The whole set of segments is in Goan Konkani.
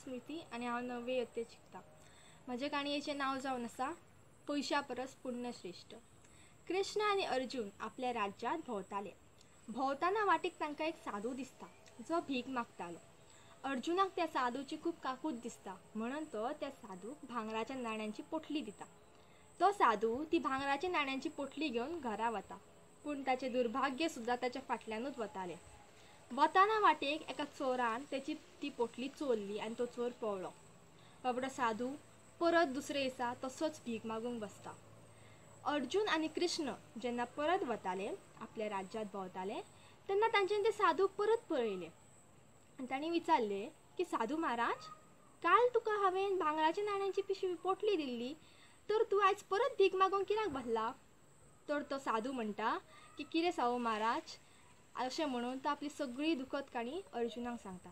स्मृती आनी हांव णव्वे यत्तेंत शिकता. म्हज्या काणयेचें नांव जावन आसा पयशा परस पुण्यश्रेश्ठ. कृष्ण आनी अर्जुन आपल्या राज्यांत भोंवताले. भोंवतना वाटेक तांकां एक साधू दिसता जो भीक मागतालो. अर्जुनाक त्या साधूची खूब काकूत दिसता म्हणून तो त्या साधूक भांगराच्या नाण्यांची पोटली दिता. तो साधू ती भांगराच्या नाण्यांची पोटली घेवन घरा वता, पूण ताचें दुर्भाग्य सुद्दां ताच्या फाटल्यानूच वतालें. वताना वाटेक एका चोरान तेची ती पोटली चोरली आनी तो चोर पळ्ळो. बाबडो साधू परत दुसरे दिसा तसोच भीक मागूंक बसता. अर्जुन आनी कृष्ण जेन्ना परत वताले आपल्या राज्यांत भोंवताले तेन्ना तांच्यानी ते साधूक परत पळयले आनी तांणी विचारले की साधू महाराज, काल तुका हांवें भांगराच्या नाण्यांची पिशवी पोटली दिल्ली, तर तूं आयज परत भीक मागूंक कित्याक बसला? तर तो साधू म्हणटा की कितें साधू महाराज, अशें म्हणून तो आपली सगळी दुखद काणी अर्जुनाक सांगता.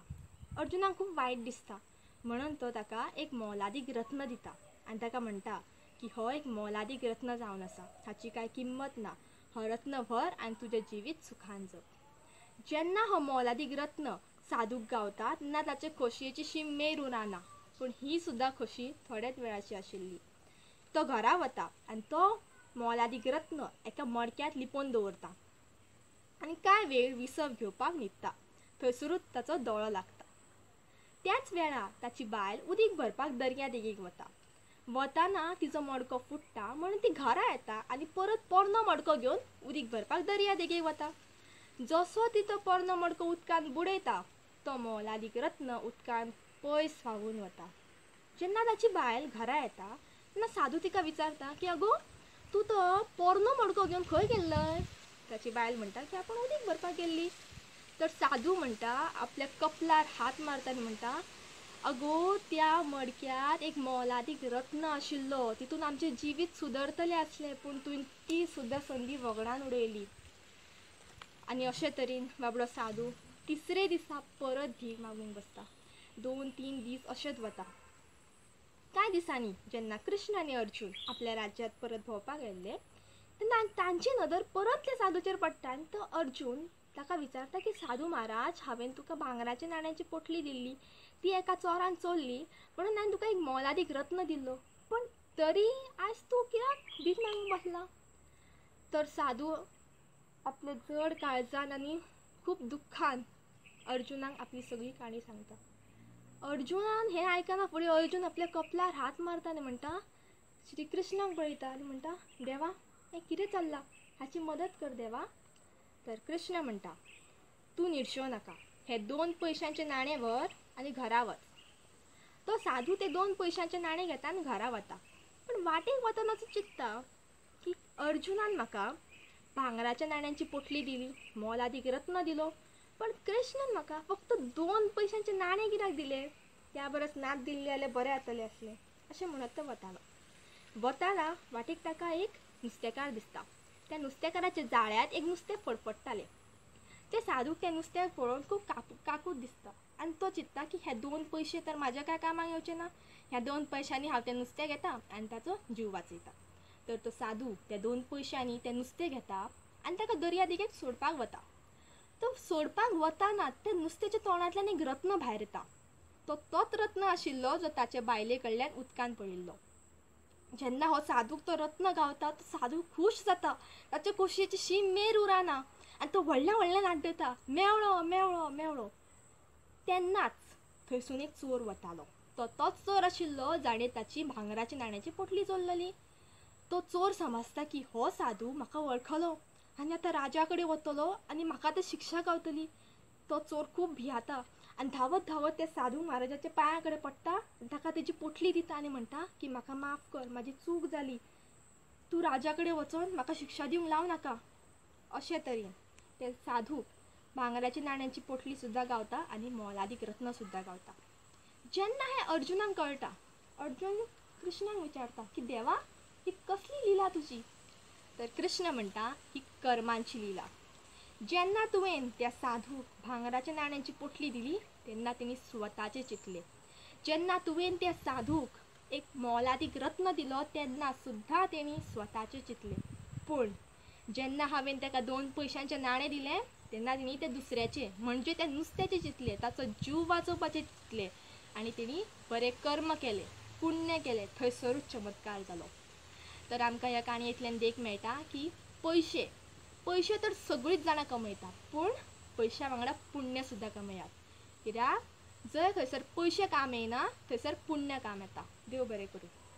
अर्जुनाक खूब वायट दिसता म्हणून तो ताका एक मोलादीक रत्न दिता आनी ताका म्हणटा की हो एक मोलादीक रत्न जावन आसा, हाची कांय किंमत ना, हो रत्न व्हर आनी तुजें जिवीत सुखान जग. जेन्ना हो मोलादीक रत्न साधूक गावता तेन्ना ताचे खोशयेची शीम मेर उरना, पूण ही सुद्दां खोशी थोड्याच वेळाची आशिल्ली. तो घरा वता आनी तो मोलादीक रत्न एका मडक्यांत लिपोवन दवरता आनी कांय वेळ विसव घेवपाक न्हिदता. थंयसरूच ताचो दोळो लागता. त्याच वेळार ताची बायल उदीक भरपाक दर्या देगेक वता. वताना तिचो मडको फुट्टा म्हणून ती घरा येता आनी परत पोरनो मडको घेवन उदीक भरपाक दर्या देगेक वता. जसो ती तो पोरनो मडको उदकांत बुडयता तो मोलादीक रत्न उदकांत पयस व्हांवून वता. जेन्ना ताची बायल घरा येता तेन्ना साधू तिका विचारता की अगो, तूं तो पोरनो मडको घेवन खंय गेल्लय? ताची बायल म्हणटा की आपूण उदीक भरपाक गेल्ली. तर साधू म्हणटा, आपल्या कपलार हात मारता आनी म्हणटा, अगो, त्या मडक्यांत एक मोलादीक रत्न आशिल्लो, तितून आमचें जिवीत सुदरतलें आसलें, पूण तुवें ती सुद्दां संदी वगडान उडयली. आनी अशे तरेन बाबडो साधू तिसरे दिसा परत भीक मागूंक बसता. 2-3 दीस अशेंच वता. कांय दिसांनी जेन्ना कृष्ण आनी अर्जुन आपल्या राज्यांत परत भोंवपाक आयिल्ले तेन्ना तांची नदर परत त्या साधूचेर पडटा आनी तो अर्जुन ताका विचारता की साधू महाराज, हांवें तुका भांगराच्या नाण्यांची पोटली दिल्ली, ती एका चोरान चोरली म्हणून हांवें तुका एक मोलादीक रत्न दिल्लो, पूण तरी आयज तूं कित्याक भीक मागूंक बसला? तर साधू आपले जड काळजान आनी खूब दुख्खान अर्जुनाक आपली सगळी काणी सांगता. अर्जुनान हें आयकना फुडें अर्जुन आपल्या कपलार हात मारता आनी म्हणटा, श्री कृष्णाक पळयता आनी म्हणटा, देवा, हें कितें चल्लां, हाची मदत कर देवा. तर कृष्ण म्हणटा, तूं निर्शेव नाका, हे 2 पयशांचे नाणे व्हर आनी घरा वच. तो साधू ते 2 पयशांचे नाणे घेता आनी घरा वता. पूण वाटेक वतना तो चिंत्ता की अर्जुनान म्हाका भांगराच्या नाण्यांची पोटली दिली, मोलादीक रत्न दिलो, पण कृष्णान म्हाका फक्त 2 पयशांचे नाणे कित्याक दिले? त्या बरस नात दिल्ले जाल्यार बरें जातलें आसलें, अशें म्हणत तो वतालो. वताना वाटेक ताका एक नुस्तेकार दिसता. त्या नुस्तेकाराच्या जाळ्यांत एक नुस्तें फडफडटालें. ते साधूक त्या नुस्त्याक पळोवन खूब काकूत दिसता आनी तो चिंत्ता की हे 2 पयशे तर म्हाज्या कांय कामाक येवचे ना, ह्या 2 पयशांनी हांव तें नुस्तें घेता आनी ताचो जीव वाचयता. तर तो साधू त्या 2 पयशांनी तें नुस्तें घेता आनी ताका दर्या देगेक सोडपाक वता. तो सोडपाक वताना त्या नुस्त्याच्या तोंडांतल्यान एक रत्न भायर येता. तो तोच रत्न आशिल्लो जो ताचे बायले कडल्यान उदकांत पडिल्लो. जेन्ना हो साधूक तो रत्न गावता तो साधू खूश जाता. ताचे खोशयेची शीम मेर उरना आनी तो व्हडल्या व्हडल्यान आड्डता, मेवळो मेवळो मेवळो. तेन्नाच थंयसून एक चोर वतालो. तो तोच चोर आशिल्लो जाणें ताची भांगराच्या नाण्याची पोटली चोरलेली. तो चोर समजता की हो साधू म्हाका वळखलो आनी आतां राजा कडेन वतलो आनी म्हाका आतां शिक्षा गावतली. तो चोर खूब भियेता आनी धांवत धांवत त्या साधू महाराजाच्या पांया कडेन पडटा आनी ताका तेजी पोटली दिता आनी म्हणटा की म्हाका माफ कर, म्हाजी चूक जाली, तूं राजा कडेन वचोन म्हाका शिक्षा दिवंक लावं नाका. अशे तरेन ते साधूक भांगराच्या नाण्यांची पोटली सुद्दां गावता आनी मोलादीक रत्न सुद्दां गावता. जेन्ना हें अर्जुनाक कळटा, अर्जुन कृष्णाक विचारता की देवा, ही कसली लिला तुजी? तर कृष्ण म्हणटा, ही कर्मांची लिला. जेन्ना तुवें त्या साधूक भांगराच्या नाण्यांची पोटली दिली तेन्ना तेणी स्वताचें चिंतलें. जेन्ना तुवें त्या साधूक एक मोलादीक रत्न दिलो तेन्ना सुद्दां तेणी स्वताचें चिंतलें. पूण जेन्ना हांवें ताका 2 पयशांचें नाणें दिलें तेन्ना तेणी तें दुसऱ्याचें म्हणजे त्या नुस्त्याचें चिंतलें, ताचो जीव वाचोवपाचें चिंतलें आनी तेणी बरें कर्म केलें, पुण्य केलें, थंयसरूच चमत्कार जालो. तर आमकां ह्या काणयेंतल्यान देख मेळटा की पयशे पयशे तर सगळींच जाणां कमयता, पूण पयश्या वांगडा पुण्य सुद्दां कमयात. कित्याक जंय खंयसर पयशे काम येयना थंयसर पुण्य काम येता. देव बरें करूं.